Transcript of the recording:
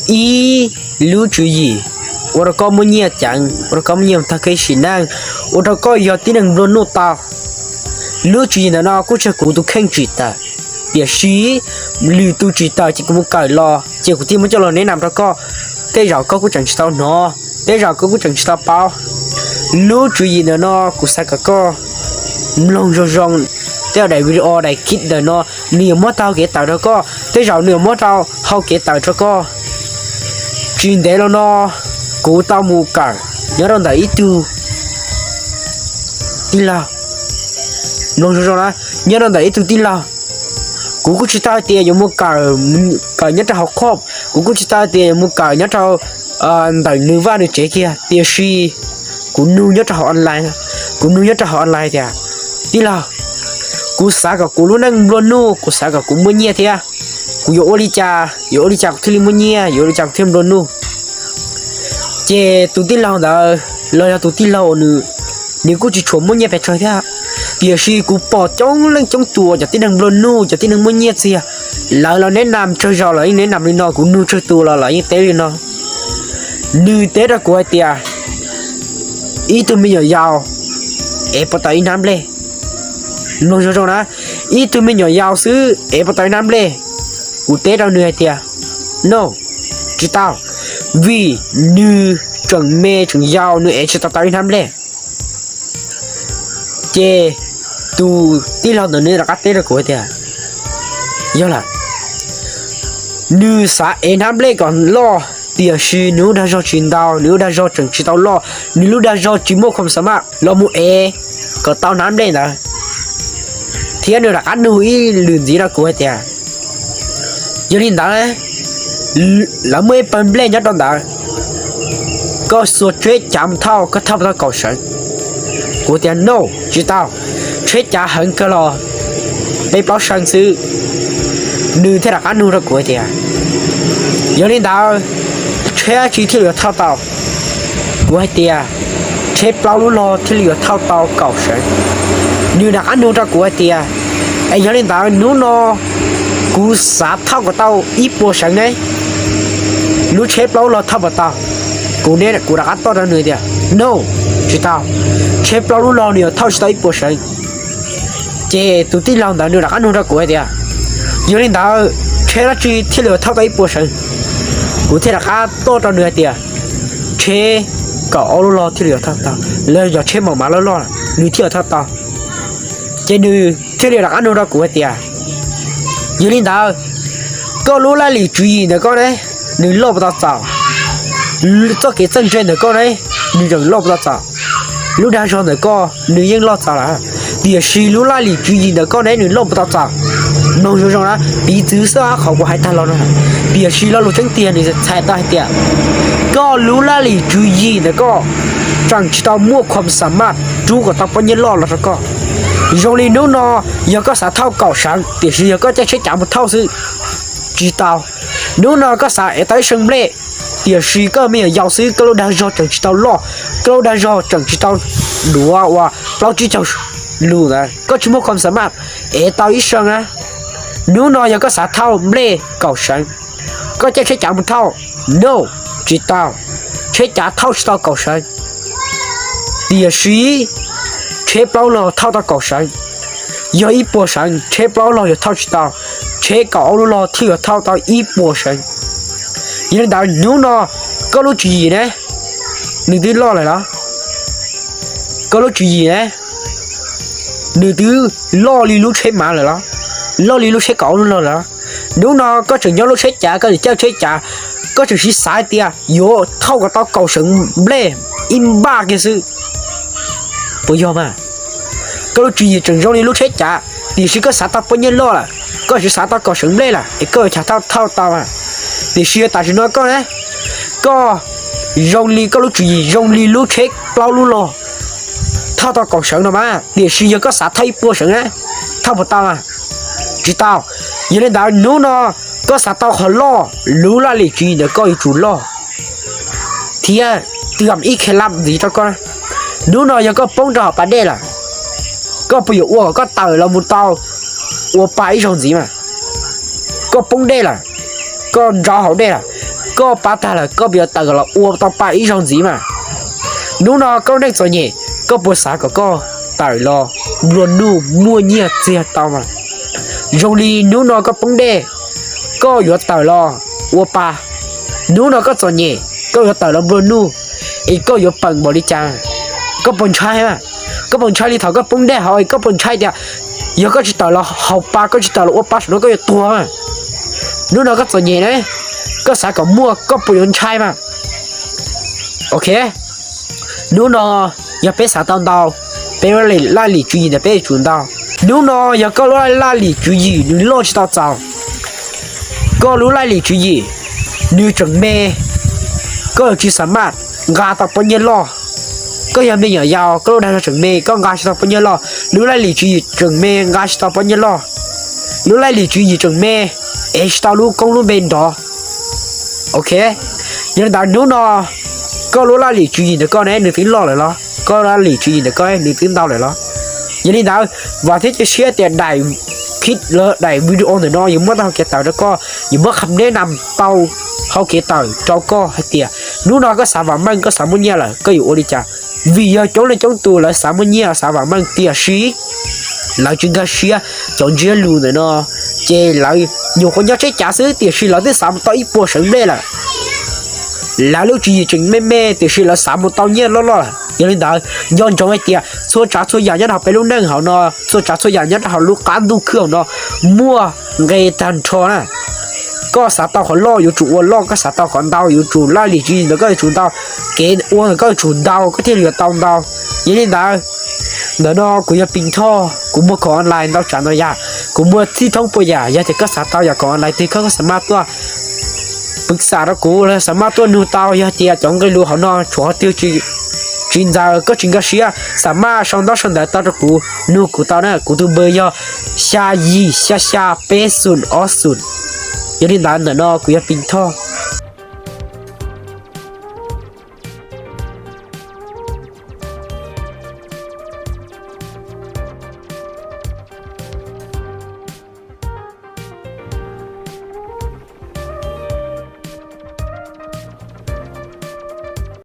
ib lub tswv yim ua rau koj muaj nyiaj ceev, ua rau koj muaj nyiaj mus tag koj sim neej, ua rau koj yog tib neeg nplua nuj tau. Lub tswv yim ntawm no kuj tsis yog kuv tus kheej tsim tawm, tiam sis lwm tus tsim tawm ces kuv mus kawm los ces kuv thiaj muab coj los neb nam rau koj. Tej zaum koj kuj tseem tsis tau hnov, tej zaum koj kuj tseem tsis tau paub. Lub tswv yim ntawm no kuv xav kom koj mloog zoo zoo. Tej daim video daim kit ntawm no nws yuav muab tau hau kev tawm rau koj, tej zaum nws yuav muab tau hau kev tawm rau koj. Tsis ntev los no kuv tau mus kawm nyob rau ntawm ib tug tij laug. Mloog zoo zoo na, nyob rau ntawm ib tug tij laug. Kuv kuj tsis tau hais tias yuav mus kawm, kawm nyob rau hauv qhov, kuv kuj tsis tau hais tias yuav mus kawm nyob rau ntawm nws vaj nws tsev kiag, tiam sis kuv nug nyob rau hauv online, kuv nug nyob rau hauv online tias, tij laug, kuv xav kom kuv lub neej nplua nuj, kuv xav kom kuv muaj nyiaj thiab, kuv yuav ua li cas, yuav ua li cas kuv thiaj li muaj nyiaj, yuav ua li cas kuv thiaj nplua nuj? Ces tus tij laug ntawd los yog tus tij laug uas nws, nws kuj tsis tshua muaj nyiaj pes tsawg thiab, tiam sis kuv pom coob leej coob tus uas cov tib neeg nplua nuj, cov tib neeg muaj nyiaj txiag, lawv los neb nam tsawg zaus los yeej neb nam li no, kuv nug tsawg tus los lawv yeej teb li no. Nws teb rau kuv hais tias, ib tug me nyuam yaus ev puas tau ib hnab nplej. Mloog zoo zoo na, ib tug me nyuam yaus xwb ev puas tau ib hnab nplej? Kuv teb rau nws hais tias, no, tsis tau, vim nws tseem me tseem yau, nws ev tsis tau tau ib hnab nplej. Ces tus tij laug ntawd nws rov qab teb rau kuv hais tias, yog lawm, nws xav ev hnab nplej kom loj, tiam sis nws lub dag zog tsis ntau, nws lub dag zog tseem tsis tau loj, nws lub dag zog tsis muaj khuam xa maj los mus ev kom tau hnab nplej ntawd. Thiab nws rov qab nug ib lwm ntxiv rau kuv hais tias, yog li ntawd, lawv muaj ib pawg nplej nyob rau ntawd, koj xuas tsheb cav mus thauj, koj thauj puas tau kaum seev? Kuv tias, no, tsis tau, tsheb cav heev kawg los peb plaub seev xwb. Nws thiaj rov qab nug rau kuv hais tias, yog li ntawd, tsheb dab tsi thiaj li yuav thauj tau? Kuv hais tias, tsheb plaub lub log thiaj li yuav thauj tau kaum seev. Nws rov qab nug rau kuv hais tias, es yog li ntawd hnub no kuv xav thauj kom tau ib puas seev ne, lub tsheb plaub lub log thauj puas tau? Kuv ne, kuv rov qab teb rau nws tias, no, tsis tau, tsheb plaub lub log nws yuav thauj tsis tau ib puas seev. Ces tus tij laug ntawd nws rov qab nug rau kuv hais tias, yog li ntawd tsheb dab tsi thiaj li yuav thauj tau ib puas seev? Kuv thiaj rov qab teb rau nws hais tias, tsheb kaum ob lub log thiaj li yuav thauj tau, los yog tsheb mos mas loj loj nws thiaj yuav thauj tau. Ces nws thiaj li rov qab nug rau kuv hais tias, yog li ntawd, koj lub laj lim tswv yim ntawm koj ne, nws loj puas tau txaus? Txoj kev txawj ntse ntawm koj ne, nws tseem loj puas tau txaus? Lub dag zog ntawm koj nws yeej loj txaus lawm, tiam sis lub laj lim tswv yim ntawm koj ne, nws loj puas tau txaus? Mloog zoo zoo na, piv txwv xwb qhov kuv hais tag los no, tiam sis lo lus tseeb tiag nws txhais tau hais tias, koj lub laj lim tswv yim ntawm koj tseem tsis tau muaj khuam xa maj rub kom tau pob nyiaj loj los rau koj. Zoo li hnub no, yog koj xav thauj kaum seev, tiam sis yog koj caij tsheb cav mus thauj xwb, tsis tau. Hnub no koj xav ev tau ib seev nplej, tiam sis koj me nyuam yaus xwb, koj lub dag zog tseem tsis tau loj, koj lub dag zog tseem tsis tau duav uas plaub tsib caug lus ntawd, koj tsis muaj khuam xa maj ev tau ib seev na. Hnub no yog koj xav thauj nplej kaum seev, koj caij tsheb cav mus thauj, no, tsis tau, tsheb cav thauj tsis tau kaum seev. Tiam sis tsheb plaub log thauj tau kaum seev, yog ib puas seev tsheb plaub log yuav thauj tsis tau, tsheb kaum ob lub log thiaj yuav thauj tau ib puas seev. Yog li ntawd hnub no koj lub tswv yim ne, nws twb loj lawm los? Koj lub tswv yim ne, nws twb loj li lub tsheb mav lawm los? Loj li lub tsheb kaum ob lub log lawm los? Hnub no koj tseem nyob lub tsheb cav, koj tseem caij tsheb cav, koj tseem siv xav tias yuav thauj kom tau kaum seev nplej ib npaj kiag xwb, puas yog mas? Koj lub tswv yim tseem zoo li lub tsheb cav, tiam sis koj xav tau pob nyiaj loj lawm, koj tsis xav tau kaum seev nplej lawm es koj yuav cas thauj thauj tau mas? Tiam sis tam sim no koj ne, koj zoo li koj lub tswv yim zoo li lub tsheb plaub lub log thauj tau kaum seev no mas, tiam sis yog koj xav thauj ib puas seev na, thauj puas tau mas? Tsis tau. Yog li ntawd hnub no koj xav tau qhov loj, lub laj lim tswv yim ntawm koj yuav tsum loj thiab twb ib khe lab ntxiv rau koj. Hnub no yog koj poob rau hauv pas dej lawm, koj puas yuav ua kom koj tawm los mus tau ua pa ib zaug ntxiv mas? Koj poob dej lawm, koj ntsauv hauv dej lawm, koj pab tag lawm koj puas yuav tawm los ua tau pa ib zaug ntxiv mas? Hnub no koj lub neej txom nyem, koj puas xav kom koj tawm los nplua nuj muaj nyiaj txiag tau mas? Zoo li hnub no koj poob dej, koj yuav tawm los ua pa. Hnub no koj txom nyem, koj yuav tawm los nplua nuj, es koj yuav peem npaum li cas? Koj puas ntshai mas? Koj puas ntshai li thaum koj poob dej hauv, koj puas ntshai tias yog koj tsis tawm los haus pa, koj tsis tawm los ua pa saum no koj yuav tuag mas? Hnub no koj txom nyem ne, koj xav kom muaj koj puas yuav ntshai mas? Ok, hnub no yog peb xav tau ntau, peb laj lim tswv yim ntawm peb yuav tsum ntau. Hnub no yog koj lub laj lim tswv yim nws loj tsis tau txaus, koj lub laj lim tswv yim nws tseem me, koj yuav tsis xav maj nqa tau pob nyiaj loj. Koj yog me nyuam yaus, koj lub dag zog tseem me, koj nqa tsis tau pob nyiaj loj. Lub laj lim tswv yim tseem me, nqa tsis tau pob nyiaj loj. Lub laj lim tswv yim tseem me, ev tsis tau lub koob lub npe nrov. Ok, yog li ntawd hnub no koj lub laj lim tswv yim ntawm koj ne nws twb loj lawm los? Koj lub laj lim tswv yim ntawm koj nws twb ntau lawm los? Yog li ntawd, vam thiab cia siab tias daim clip los daim video ntawm no yuav muab tau hau kev tawm rau koj, yuav muab kham neb nam tau hau kev tawm rau koj hais tias hnub no koj xav vam meej, koj xav muaj nyiaj lawm, koj yuav ua li cas? Vim yog coob leej coob tus lawv xav muaj nyiaj xav vam meej tiam sis lawv tsis nkag siab cov ntsiab lus ntawm no, ces lawv nyuam qhuav nyob tsheb cav xwb tiam sis lawv twb xav mus tau ib puas sawv nplej lawm. Lawv lub tswv yim tseem me me tiam sis lawv xav mus tau nyiaj loj loj lawm. Yog li ntawd, nco ntsoov hais tias txhua tsav txhua yam nyob rau hauv peb lub neej hauv no, txhua tsav txhua yam nyob rau hauv lub qab ntuj khwb hauv no muaj nqe tag nrho na. Koj xav tau qhov loj yuav tsum ua loj, koj xav tau qhov ntau yuav tsum laj lim tswv yim ntawm koj yuav tsum ntau, kev ua ntawm koj yuav tsum ntau koj thiaj li yuav tau ntau. Yog li ntawd, ntawm no kuv yog Pim Thoj, kuv muag khoom online ntau tsav ntau yam, kuv muag txhij thoob puas yam. Yog tias koj xav tau yam khoom online twg koj xav maj tuaj pwv xam rau kuv los xav maj tuaj nug tau. Yog tias cov nqe lus hauv no tshuav qhov twg tsis ntxaws, koj tsis nkag siab, xav maj sau ntaub sau ntawv tau rau kuv, nug kuv tau na. Kuv tus npawb yog xya yim xya xya peb xoom ob xoom. Yog li ntawd ntawm no kuv yog Pim Thoj.